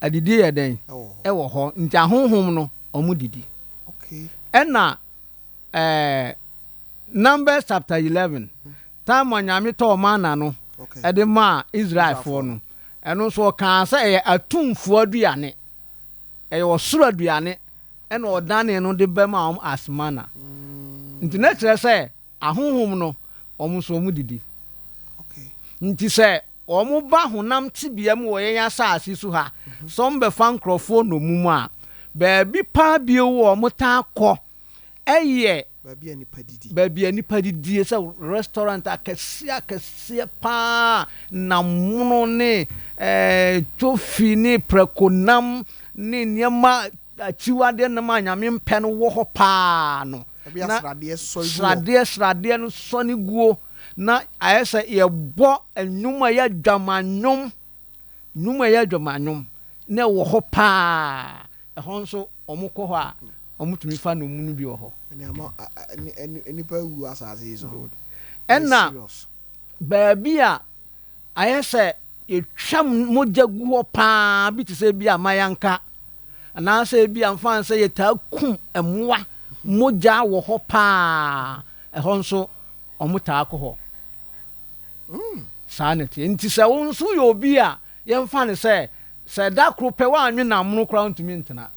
adidie yɛ dɛn? Ɛwɔ hɔ. Ɛwɔ hɔ. Nti ahonhom no ɔmo didi. Ɛna Numbers chapter 11, time a Nyame tɔɔ mana no ɛde maa Israelfoɔ no, ɛno nso ɔkaa sɛ ɛyɛ atumfoɔ aduane, ɛyɛ ɔsoro aduane ɛna ɔdane no de bɛma wɔn as mana. Nti na kyerɛ sɛ ahonhom no wɔn nso wɔn didi. Nti sɛ wɔn ba honam tebea mu wɔ yɛn asase so ha sɛ wɔn bɛfa nkurɔfoɔ nnommum a, baabi paa bio wɔ wɔn taa kɔ ɛyɛ Baabi a nipa didi. Baabi a nipa didie, sɛ restaurant akɛseɛ akɛseɛ paa, namono ne tofi ne prɛkonam ne nneɛma akyiwadeɛ nam a Nyame mpɛ no wɔ hɔ paa no. Ebi Na asradeɛ sɔre gu hɔ. Sradeɛ no sɔne guo na ayɛ sɛ yɛbɔ nnwom a ɛyɛ adwamannwom, nnwom a ɛyɛ adwamannwom na ɛwɔ hɔ paa. Ɛhɔ nso wɔn kɔ hɔ a, wɔn tumi fa nnommum no bi wɔ hɔ. Ɛne ama nipa awu asase yi so. Good. Ɛna Serious. baabi a ayɛ sɛ yɛtwa mogya gu hɔ paa bi te sɛ bi a mayanka anaasɛ bi a mfa sɛ yɛtaa kum mmoa, mogya wɔ hɔ paa, ɛhɔ nso wɔn taa kɔ hɔ. Saa na ɛteɛ. Nti sɛ wo nso yɛ obi a yɛmfa no sɛ da koro pɛ woanwe nam no koraa, wontumi ntena.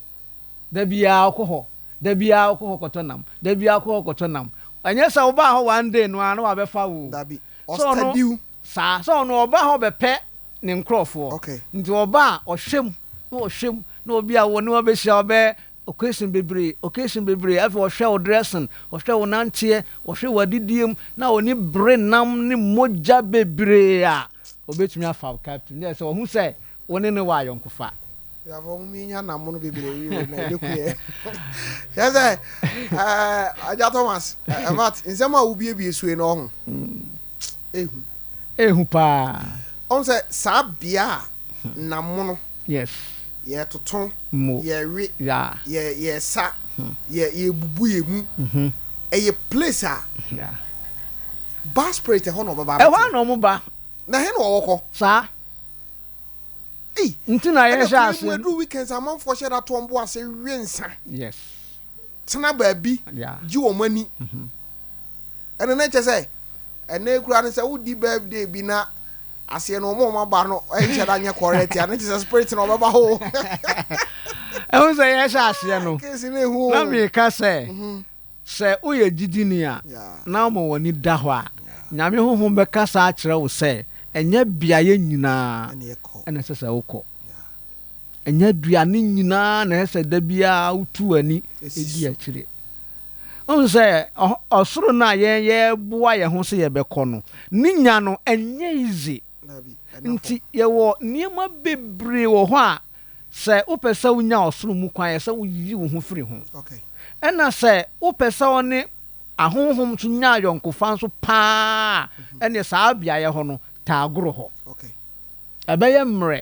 Da biara wokɔ hɔ, da biara wokɔ hɔ kɔtɔ nam, da biara wokɔ hɔ kɔtɔ nam. Ɛnyɛ sɛ wobaa hɔ one day no ara na wabɛfa wo. Dabi. Sɛ ɔno, Ɔstudy wo. saa, sɛ ɔno ɔba hɔ bɛpɛ ne nkorɔfoɔ. Okay. Nti ɔba a, ɔhwɛ mu, na ɔhwɛ mu, na obi a wɔne wo abɛhyia, ɔbɛ occasion bebree, occasion bebree, afei ɔhwɛ wo dressing, ɔhwɛ wo nanteɛ, ɔhwɛ w'adidie mu, na ɔni bere nam ne mogya bebree a, ɔbɛtumi afa wo captive. Ne yɛ sɛ ɔhu sɛ wo ne no wɔ ayɔnkofa. Yɛafɔ mo minya nam no bebree wi na ɛbɛku yɛ. Kyerɛ sɛ ɛɛ Agya Thomas, ɛɛ Matt, nsɛm a wobiebie so yi no ɔho. Ehu. Ehu paa. Ɔho sɛ saa bea a nam no. Yes. Yɛtoto, Mo. yɛwe, Yeah. yɛ yɛsa, yɛ yɛbubu yɛ mu. Ɛyɛ place a. Yeah. Bad spirit ɛhɔ na ɔbɛba Ɛhɔ abɛtena. a na ɔmo ba. Na ɛhe na ɔwɔ kɔ? Saa. Ei! Nti na Ɛna yɛhyɛ kwan mu aseɛ. ɛduru weekends amanfoɔ hyɛ da to wɔn bo ase we nsa. Yes. Tena baabi Yeah. gye wɔn ani. Ɛno na kyɛ sɛ ɛnɛ kura no sɛ wodi birthday bi na aseɛ no wɔn a wɔn aba no ɛnhyɛ da nyɛ correct a ne kyɛ sɛ spirit na ɔbɛba hɔ. Ɛho sɛ yɛhyɛ aseɛ no. Case no ehu o. Na meka sɛ sɛ woyɛ gyidini a na woma w'ani da hɔ a, Nyame honhom bɛkasa akyerɛ wo sɛ ɛnyɛ beaeɛ nyinaa ɛna ɛsɛ sɛ wokɔ. Ɛnyɛ aduane nyinaa na ɛsɛ sɛ da biara wotu w'ani di akyire. Wohu sɛ ɔsoro no a yɛn yɛreboa yɛn ho sɛ yɛbɛkɔ no, ne nya no ɛnyɛ easy. Nti yɛwɔ nneɛma bebree wɔ hɔ a sɛ wopɛ sɛ wonya ɔsoro mu kwan ɛsɛ sɛ woyi wo ho firi ho. Ɛna sɛ wopɛ sɛ wo ne ahonhom nso nya ayɔnkofa nso paa a, ɛneɛ saa beaeɛ hɔ no, taa goro hɔ. Ɛbɛyɛ mmerɛ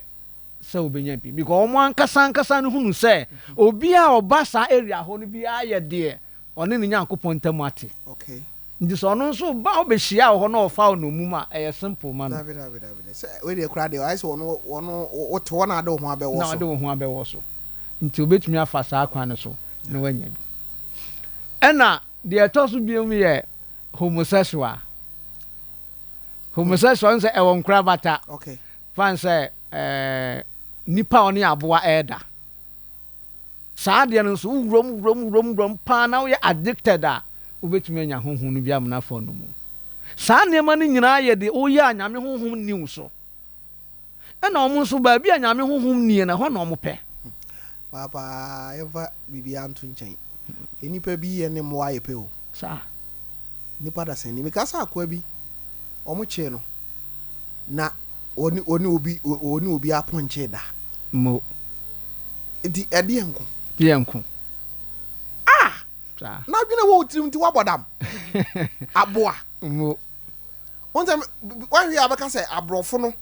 sɛ wobɛnya bi because wɔn ankasa ankasa no hunu sɛ obi a ɔba saa area hɔ no biara yɛ deɛ ɔne ne Nyankopɔn ntam ate. Nti sɛ ɔno nso ba hɔ bɛhyia wɔ hɔ na ɔfa wo nnommum a, ɛyɛ simple ma no. Dabi dabi dabi dabi. Sɛ wei deɛ koraa deɛ ayɛ sɛ ɔno ɔno wote hɔ na ade wo ho abɛwɔ Na so. ɔde wo ho abɛwɔ so. Nti obɛtumi afa saa kwan no so na wanya bi. Ɛna deɛ ɛtɔ so biom yɛ homosexual. Homosexual no sɛ ɛwɔ nkorabata. Okay. Fan sɛ ɛɛ nipa a ɔne aboa ɛɛda. Saa adeɛ no nso wowuram wuram wuram wuram paa na woyɛ addicted a, wobɛtumi anya honhom no bi amena afa no mu. Saa nneɛma no nyinaa yɛ deɛ woyɛ a Nyame honhom nni wo so. Ɛna wɔn nso baabi a Nyame honhom nnie no ɛhɔ na wɔn pɛ. Paapaa yɛmfa biribiara nto nkyɛn. Nnipa bi yɛ ne mmoa yɛ pɛ o. Saa. Nnipa dasani. Mekaa sɛ akoa bi, wɔn kyee no na wɔne wɔne obi wɔne obi apɔnkye da. Mo. Nti ɛdeɛ nko. Deɛ nko. Ah! Saa. N'adwene wɔ wo tirim nti woabɔ dam. Aboa. Mo. Wɔn sɛ wɔahwɛ a bɛka sɛ aborɔfo no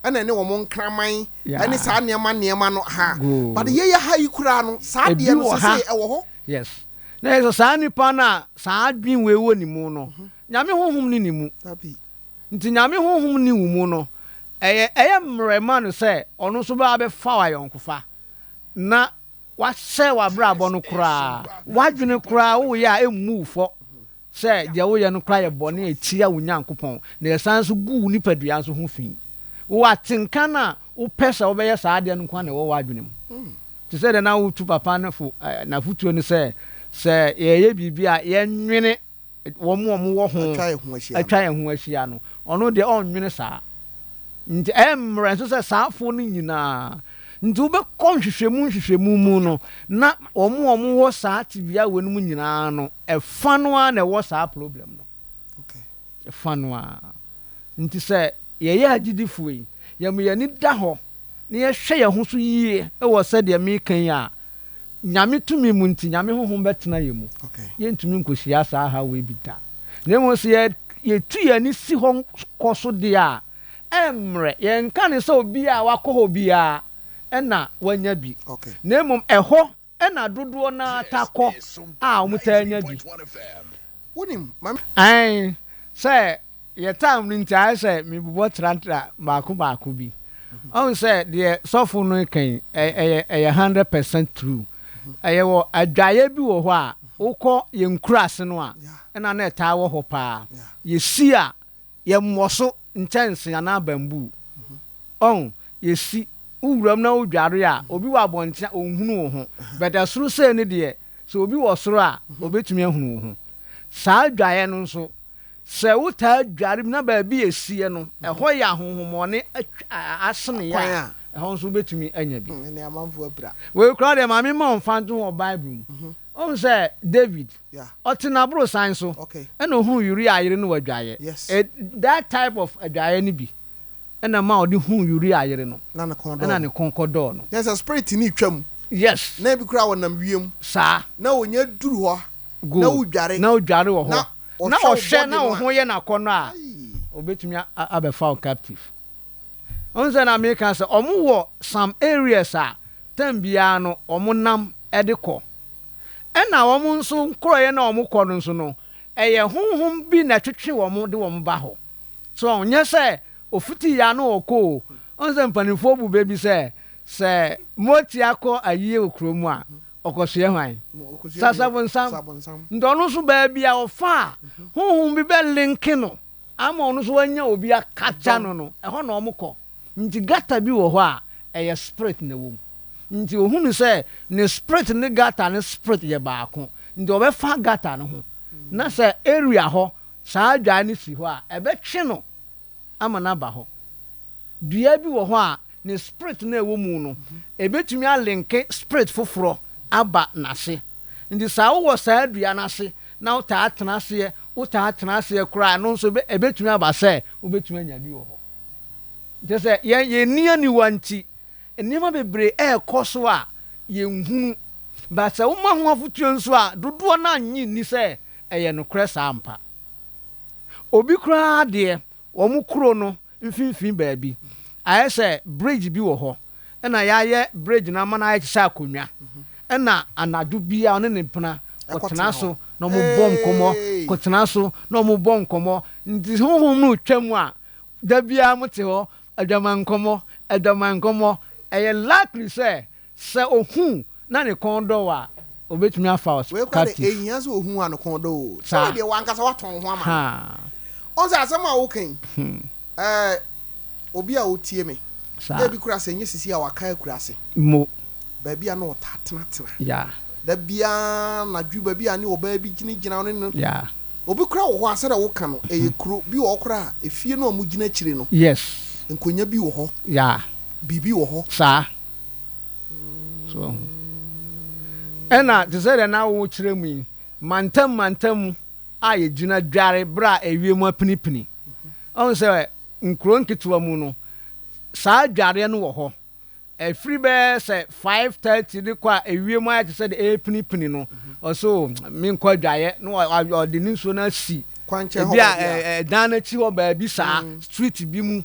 ɛna ɛne wɔn nkraman ɛne saa nneɛma nneɛma no ha. But yɛyɛ ha yi koraa no saa deɛ no sese ɛwɔ hɔ. Yes. Na yɛ sɛ saa nipa no a saa adwene wei wɔ ne mu no, Nyame honhom ne ne mu. Nti Nyame honhom ne wo mu no, ɛyɛ ɛyɛ mmerɛ ma no sɛ ɔno nso bɛba abɛfa wo ayɔnkofa na wasɛe w'abrabɔ no koraa. W'adwene koraa woyɛ a ɛmmu wo fɔ sɛ deɛ woyɛ no koraa yɛ bɔne a ɛtia wo Nyankopɔn na ɛsan nso gu wo nipadua nso ho fi. Wowɔ atenka no a wopɛ sɛ wobɛyɛ saa adeɛ no nko ara na ɛwɔ w'adwene mu. Te sɛ deɛ na wotu papa no fo, n'afotuo ne sɛ, sɛ yɛreyɛ biribi a yɛnnwene wɔn a wɔwɔ ho atwa yɛn ho ahyia no. Ɔno deɛ ɔnnwene saa. Nti ɛyɛ mmerɛ nso sɛ saa afoɔ no nyinaa. Nti wobɛkɔ nhwehwɛmu nhwehwɛmu mu no, na wɔn a wɔwɔ saa tebea wei no mu nyinaa no, ɛfa no ara na ɛwɔ saa problem no. Ɛfa no ara. Nti sɛ yɛyɛ agyidifoɔ yi, yɛma yɛn ani da hɔ na yɛhwɛ yɛn ho so yie wɔ sɛdeɛ meka yi a, Nyame tumi mu nti, Nyame honhom bɛtena yɛn mu. Yɛntumi nkɔhyia saa haw wei bi da. Na mmom sɛ yɛtu yɛn ani si hɔ kɔ so deɛ a, ɛmmerɛ. Yɛnka no sɛ obiara a wakɔ hɔ biara na wanya bi. Na mmom ɛhɔ na dodoɔ no ara ta kɔ a wɔtaa nya bi. Aane, sɛ Yɛ time no nti ayɛ sɛ mebobɔ tratra baako baako bi. Ɔhu sɛ deɛ sɔfo no reka yi, ɛyɛ ɛyɛ 100% true. Ɛyɛ wɔ adwaeɛ bi wɔ hɔ a, wokɔ yɛn nkuraase no a, ɛna na ɛtaa wɔ hɔ paa. Yɛsi a, yɛmmɔ so nkyɛnse anaa bamboo. Ɔhu, yɛsi, wo wuram na wodware a, obi wɔ abɔnten a, ɔnhunu wo ho. But ɛsoro sei no deɛ, sɛ obi wɔ soro a, ɔbɛtumi ahunu wo ho. Saa adwaeɛ no nso, Sɛ wotaa dware mu na baabi a ɛsiiɛ no, ɛhɔ yɛ ahonhommɔne aseneeɛ a, ɛhɔ nso wobɛtumi anya bi. Wei koraa deɛ, ma memma wo mfa nto ho wɔ Bible mu. Wohu sɛ David, ɔte n'aborosan so, ɛna ɔhunuu Uria yere no wɔ adwaeɛ. That type of adwaeɛ no bi na ɛma ɔde huu Uria yere no, ɛna ne kɔn kɔdɔɔ no. Kyerɛ sɛ spirit no retwa mu. Yes. Na ebi koraa wɔnam wiem. Saa. Na wɔnya duru hɔ na wodware. Na wodware wɔ hɔ. Na ɔhwɛ na wo ho yɛ no akɔnnɔ a, ɔbɛtumi abɛfa wo captive. Wohu sɛ na meka sɛ ɔmo wɔ some areas a term biara no ɔmo nam de kɔ. Ɛna wɔn nso nkorɔeɛ no a wɔn kɔ no nso no, ɛyɛ honhom bi na ɛtwetwe wɔn de wɔn ba hɔ. So nyɛ sɛ ofiti yɛ a na ɔkɔ o. Wohu sɛ mpanimfoɔ bu bɛ bi sɛ, sɛ motia kɔ ayie wɔ kuro mu a, Ɔkɔsoɛ hwan? Sasabonsam. Nti ɔno nso baabi a ɔfa a honhom bi bɛ linke no ama ɔno nso wanya obi akakya no no, ɛhɔ na wɔn kɔ. Nti gutter bi wɔ hɔ a ɛyɛ spirit na ɛwɔ mu. Nti ohunu sɛ ne spirit ne gutter no spirit yɛ baako. Nti ɔbɛfa gutter no ho. Na sɛ area hɔ saa dwae no si hɔ a, ɛbɛtwe no ama no aba hɔ. Dua bi wɔ hɔ a ne spirit no a ɛwɔ mu no, ɛbɛtumi alinke spirit foforɔ aba n'ase. Nti saa wowɔ saa dua no ase na wotaa tena aseɛ, wotaa tena aseɛ koraa ɛno nso ɛbɛtumi aba sɛ wobɛtumi anya bi wɔ hɔ. Kyerɛ sɛ yɛn yɛnni aniwa nti nneɛma bebree ɛrekɔ so a yɛnhunu. But sɛ woma ho afotuo nso a dodoɔ no ara nnye nni sɛ ɛyɛ nokorɛ saa ampa. Obi koraa deɛ wɔn kuro no mfimfini baabi. Ayɛ sɛ bridge bi wɔ hɔ, ɛna yɛayɛ bridge no ama no ayɛ te sɛ akonnwa. Ɛna anadwo biara ɔne ne mpena kɔtena so na wɔbɔ nkɔmmɔ, kɔtena so na wɔbɔ nkɔmmɔ. Nti honhom no retwa mu a, da biara mote hɔ, adwaman nkɔmmɔ, adwaman nkɔmmɔ. Ɛyɛ likely sɛ Sɛ ohu na ne kɔn dɔ wo a, obetumi afa wo Wei koraa de, captive. enhia sɛ ohu a ne kɔn dɔ wo o. Sɛ Saa. wei deɛ w'ankasa woatɔn wo ho ama no. Haa. Ɔn sɛ asɛm a woka yi, ɛɛ, obi a otie me, Saa. ebi koraa sɛ ɛnyɛ sisi a waka akuraase, Mo. baabi a na ɔtaa tenatena. Yeah. Da biara anadwo baabi a ne ɔbaa bi gyinagyina ɔne no. Yeah. Obi koraa wɔ hɔ a sɛdeɛ woka no, ɛyɛ kuro. Bi wɔ hɔ koraa a, efie no a wɔgyina akyire no, Yes. nkonnwa bi wɔ hɔ, Yeah. biribi wɔ hɔ. Saa. So wahu? Ɛna te sɛ deɛ na wokyerɛ mu yi, mantam mantam a yɛgyina dware berɛ a ewiem apinipini. Ɔhu sɛ nkuro nketewa mu no, saa dwareɛ no wɔ hɔ. Ɛfiri bɛyɛ sɛ 5:30 de kɔ a ewiem ayɛ te sɛ deɛ ɛrepinipini no, ɔsɛ o menkɔ adwaeɛ na ɔde ne nsuo no asi Kwankyɛn hɔ ebi a baabi a. ɛdan no akyi hɔ baabi saa, street bi mu.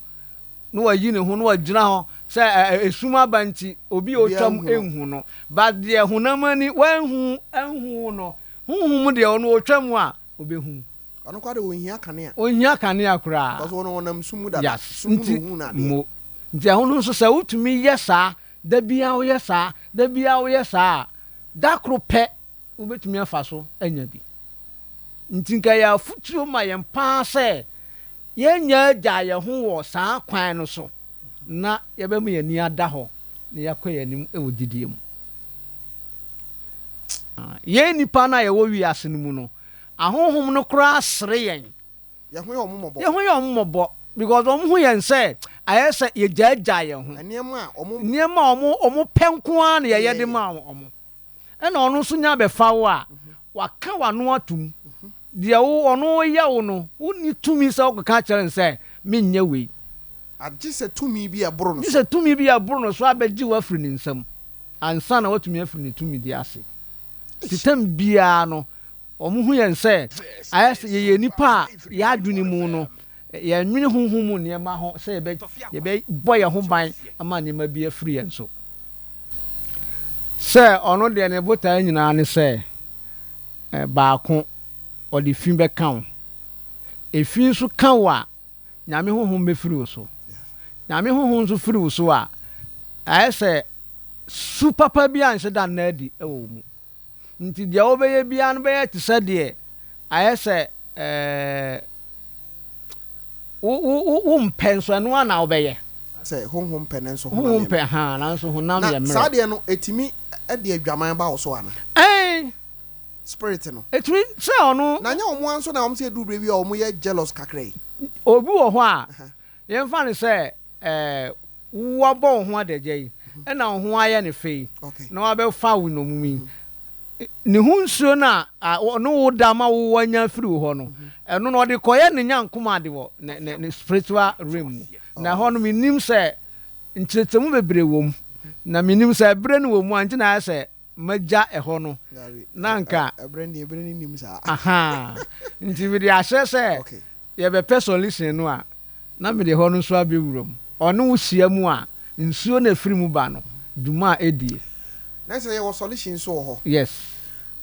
na wayi ne ho na wagyina hɔ sɛ esum aba nti obi a otwam nhu no, but deɛ honam ani wanhu anhu no, honhom mu deɛ ɔno otwam a obehu. Ɔno koraa deɛ ɔnhia kanea. Ɔnhia kanea koraa. Because ɔno ɔnam sum mu dada. Yes, Sum mu na nti ɔhu n'adeɛ. mo. Nti ɛho no nso sɛ wotumi yɛ saa, da biara woyɛ saa, da biara woyɛ saa a, da koro pɛ wobɛtumi afa so anya bi. Nti nka ɛyɛ afotuo ma yɛn paa sɛ yɛnnyaagyaa yɛn ho wɔ saa kwan no so na yɛbɛma yɛn ani ada hɔ na yɛakɔ yɛn anim wɔ gyidie mu. Yɛn nnipa no a yɛwɔ wiase no mu no, ahonhom no koraa sere yɛn. Yɛn ho yɛ wɔn mmɔbɔ. Yɛn ho yɛ wɔn mmɔbɔ because wɔn hu yɛn sɛ ayɛ sɛ yɛgyaagyaa yɛn ho. Nneɛma a wɔn. Nneɛma a wɔn wɔpɛ nko ara na yɛyɛ de ma wɔn. Ɛna ɔno nso nya bɛfa wo a, waka w'ano atom. Deɛ wo ɔno reyɛ wo no, wonni tumi sɛ wokɔka kyerɛ no sɛ, Menyɛ wei. Agye sɛ tumi bi a ɛboro no Gye so. sɛ tumi bi a ɛboro no so abɛgye wo afiri ne nsam ansa na woatumi afiri ne tumidi ase. Nti tɛm biara no, Wɔhu yɛn sɛ ayɛ sɛ yɛyɛ nnipa a yɛn adwene mu no, yɛnnwene honhom mu nneɛma ho sɛ yɛbɛbɔ yɛn ho ban ama nneɛma bi afiri yɛn so. Sɛ ɔno deɛ ne botaeɛ nyinaa ne sɛ, baako, ɔde fi bɛka wo. Efi nso ka wo a, Nyame honhom bɛfiri wo so. Nyame honhom nso firi wo so a, ayɛ sɛ su papa bi anhyɛ da nna adi wɔ wo mu. Nti deɛ wobɛyɛ biara no bɛyɛ te sɛ deɛ ayɛ sɛ ɛɛ wo wo wo wompɛ nso ɛno ara na wobɛyɛ. Sɛ honhom pɛ nanso honam Honhom yɛ pɛ mmerɛ. haa nanso honam Na yɛ saa mmerɛ. deɛ no ɛtumi de adwaman ba wo so anaa? Ɛn! spirit no. Ɛtumi sɛ ɔno. Na nyɛ wɔn ara nso na wɔn sɛ ɛduru berɛ bi a wɔyɛ jealous kakra yi. Obi wɔ hɔ a, yɛmfa no sɛ ɛɛ woabɔ wo ho adagya yi, ɛna wo ho ayɛ no fɛ yi, na wabɛfa wo nnommum yi. Ne ho nsuo no a ɔne wo da ma wo anya afiri wo hɔ no, ɛno no ɔde kɔyɛ ne nyankom ade wɔ ne ne ne spiritual realm mu. Na ɛhɔ no mennim sɛ nkyerɛkyerɛmu bebree wɔ mu, na mennim sɛ ɛberɛ no wɔ mu a nti na ayɛ sɛ magya ɛhɔ no na anka ahaa nti mede ahyɛ sɛ yɛbɛpɛ solution no a na mede hɔ no nso abɛwura mu. Ɔne wo hyia mu a nsuo no a ɛfiri mu ba no dwuma a ɛdie. Na sɛ yɛwɔ solution nso wɔ hɔ. Yes.